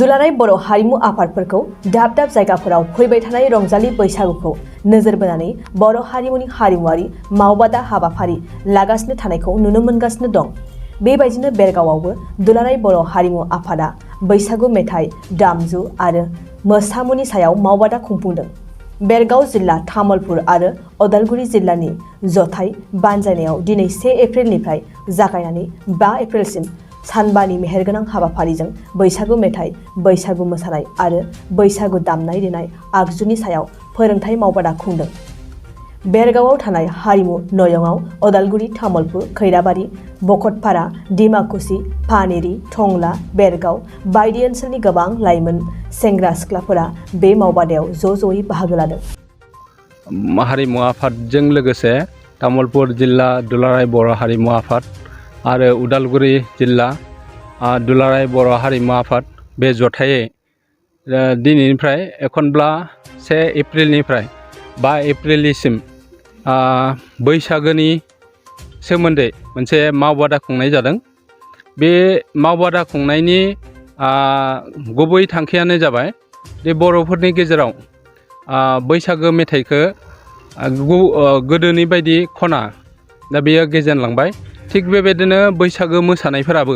दुलाराय बर' हारिमु आफादफोरखौ दाब दाब जायगाफोराव फैबाय थानाय रंजालि बैसागुखौ नोजोर बोनानै बर' हारिमुनि हारिमुआरि मावबादा हाबाफारि लागासिनो थानायखौ नुनो मोनगासिनो दं। बेबायदिनो बेरगावआवबो दुलाराय बर' हारिमु आफादा बैसागु मेथाइ, दामजु आरो मोसामुनि सायाव मावबादा खुंफुंदों। बेरगाव जिल्ला तामुलपुर आरो उदालगुरि जिल्लानि जथाय बानजायनायाव दिनै 1 एप्रिलनिफ्राय जागायनानै 5 एप्रिलसिम सानबानि मेहेरगोनां हाबाफारिजों बैसागु मेथाइ, बैसागु मोसानाय आरो बैसागु दामनाय देनाय आगजुनि सायाव फोरोंथाय मावबादा खुंदों। बेरगावआव थानाय हारिमु नयंआव उदालगुरि, तामुलपुर, खैराबारि, बकटपारा, डिमाकुसि, पानेरि, टंला, बेरगाव बायदि ओनसोलनि गोबां लाइमोन सेंग्रा सिख्लाफोरा बे मावबादायाव ज'यै बाहागो लादों। हारिमु आफादजों लोगोसे तामुलपुर जिल्ला दुलाराय बर' हारिमु आफाद आरो उदालगुरि जिल्ला दुलाराय बर' हारिमु आफाद बे जथायै दिनैनिफ्राय एखनब्ला 1 एप्रिलनिफ्राय 5 एप्रिलसिम बैसागोनि सोमोन्दै मोनसे मावबादा खुंनाय जादों। बे मावबादा खुंनायनि गुबै थांखियानो जाबाय जे बर'फोरनि गेजेराव बैसागो मेथाइखौ गोदोनि बायदि खना, दा बेयो गेजेनलांबाय। थिग बेबायदिनो बैसागो मोसानायफोराबो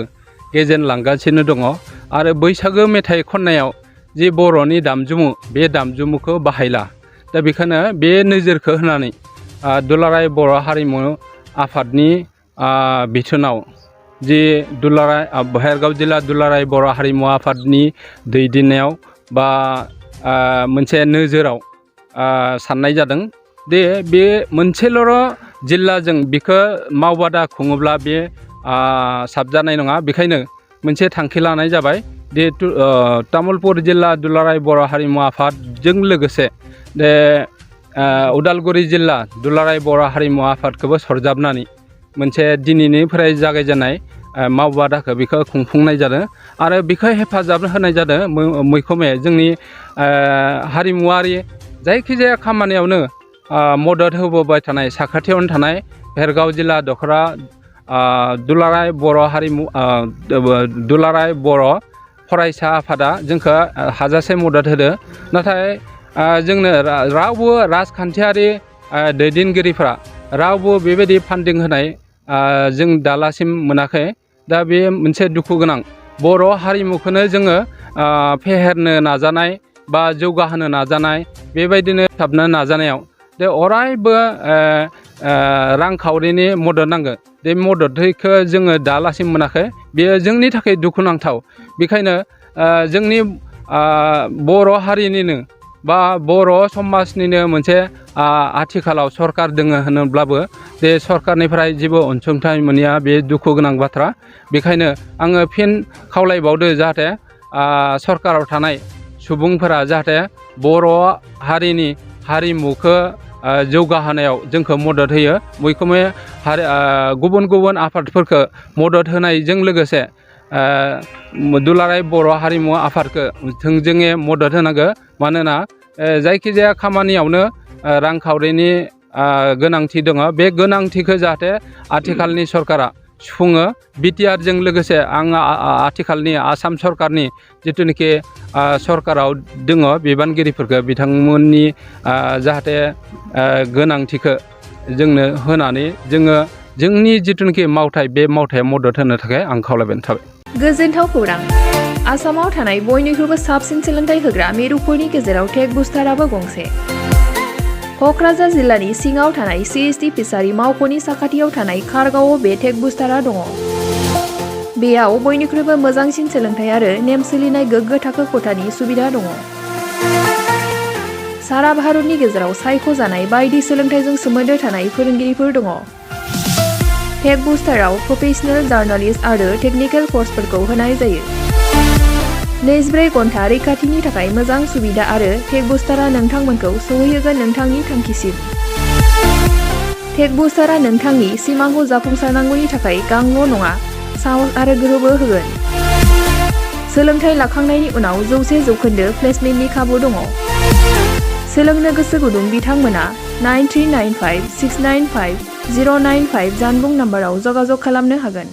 गेजेनलांगासिनो दङ आरो बैसागो मेथाइ खननायाव जि बर'नि दामजुमु, बे दामजुमुखौ बाहायला। दा बेखायनो बे नोजोरखौ होनानै दुलाराय बर' हारिमु आफादनि बिथोनाव जि बेरगाव जिल्ला दुलाराय बर' हारिमु आफादनि दैदेननायाव बा मोनसे नोजोराव साननाय जादों दे बे मोनसेल' जिल्लाजों बिखौ मावबादा खुङोब्ला बे साबजानाय नङा। बेखायनो मोनसे थांखि लानाय जाबाय दे तामुलपुर जिल्ला दुलाराय बर' हारिमु आफादजों लोगोसे दे उदालगुरि जिल्ला दुलाराय बर' हारिमु आफादखौबो सरजाबनानै मोनसे दिनैनिफ्राय जागायजेननाय मावबादाखौ बेखौ खुंफुंनाय जादों आरो बेखौ हेफाजाब होनाय जादों मैखोमै जोंनि हारिमुवारि जायखिजाया खामानियावनो मदद होबोबाय थानाय साखाथियावनो थानाय बेरगाव जिल्ला दख'रा दुलाराय बर' फरायसा आफादा जोंखौ हाजासे मदद होदो। नाथाय जोंनो रावबो राजखान्थियारि दैदेनगिरिफ्रा रावबो बेबायदि फान्डिं होनाय जों दालासिम मोनाखै। दा बे मोनसे दुखु गोनां। बर' हारिमुखौनो जोङो फेहेरनो नाजानाय बा जौगाहोनो नाजानाय, बेबायदिनो थाबनो नाजानायाव दे अरायबो रांखावरिनि मदद नांगोन। बे मददखौ जोङो दालासिम मोनाखै। बेयो जोंनि थाखाय दुखुनांथाव। बेखायनो जोंनि बर' हारिनिनो बा बर' समाजनिनो मोनसे आथिखालाव सरकार दोङो होनोब्लाबो बे सरकारनिफ्राय जेबो अनसुंथाइ मोनैया बे दुखु गोनां बाथ्रा। बेखायनो आङो फिन खावलायबावदो जाहाथे सरकाराव थानाय सुबुंफोरा जाहाथे बर' हारिनि हारिमुखौ जौगाहोनायाव जोंखौ मदद होयो। मैखोमै गुबुन गुबुन आफादफोरखौ मदद होनायजों लोगोसे दुलाराय बर' हारिमु आफादखौ थोंजोङै मदद होनांगौ। मानोना जायखिजाया खामानियावनो रांखावरिनि गोनांथि दङ। बे गोनांथिखौ जाहाथे आथिखालनि सरकारा सुफुङो। बिटिआरजों लोगोसे आङो आथिखालनि आसाम सरकारनि जिथुनिखि सरकाराव दङ बिबानगिरिफोरखौ बिथांमोननि जाहाथे गोनांथिखौ जोंनो होनानै जोङो जोंनि जिथुनिखि मावथाय, बे मावथायाव मदद होनो थाखाय आं खावलायबाय थाबाय। गोजोनथाव खौरां। आसामाव थानाय बयनिख्रुइबो साबसिन सोलोंथाइ होग्रा मिरुफोरनि गेजेराव टेक बुस्टाराबो गंसे। क'क्राझार जिल्लानि सिङाव थानाय CST फिसारि मावख'नि साखाथियाव थानाय खारगावआव बे टेक बुस्टारा दङ। बेयाव बयनिख्रुइबो मोजांसिन सोलोंथाइ आरो नेम सोलिनाय गोग्गो थाखो खथानि सुबिदा दङ। सारा भारतनि गेजेराव सायख'जानाय बायदि सोलोंथाइजों सोमोन्दो थानाय फोरोंगिरिफोर दङ। टेक बुस्टाराव प्रफेशनेल, जार्नालिस्ट आरो टेकनिकेल कर्सफोरखौ होनाय जायो। 24 घन्टा रैखाथिनि थाखाय मोजां सुबिदा आरो टेक बुस्टारा नोंथांमोनखौ सौहैहोगोन नोंथांनि थांखिसिम। टेक बुस्टारा नोंथांनि सिमांखौ जाफुंसारनांगौनि थाखाय गांल' नङा, साहस आरो गोहोबो होगोन। सोलोंथाइ लाखांनायनि उनाव 100% प्लेसमेन्टनि खाबु दङ। सोलोंनो गोसो गुदुं बिथांमोना 9395695095 जानबुं नाम्बाराव जगाजग खालामनो हागोन।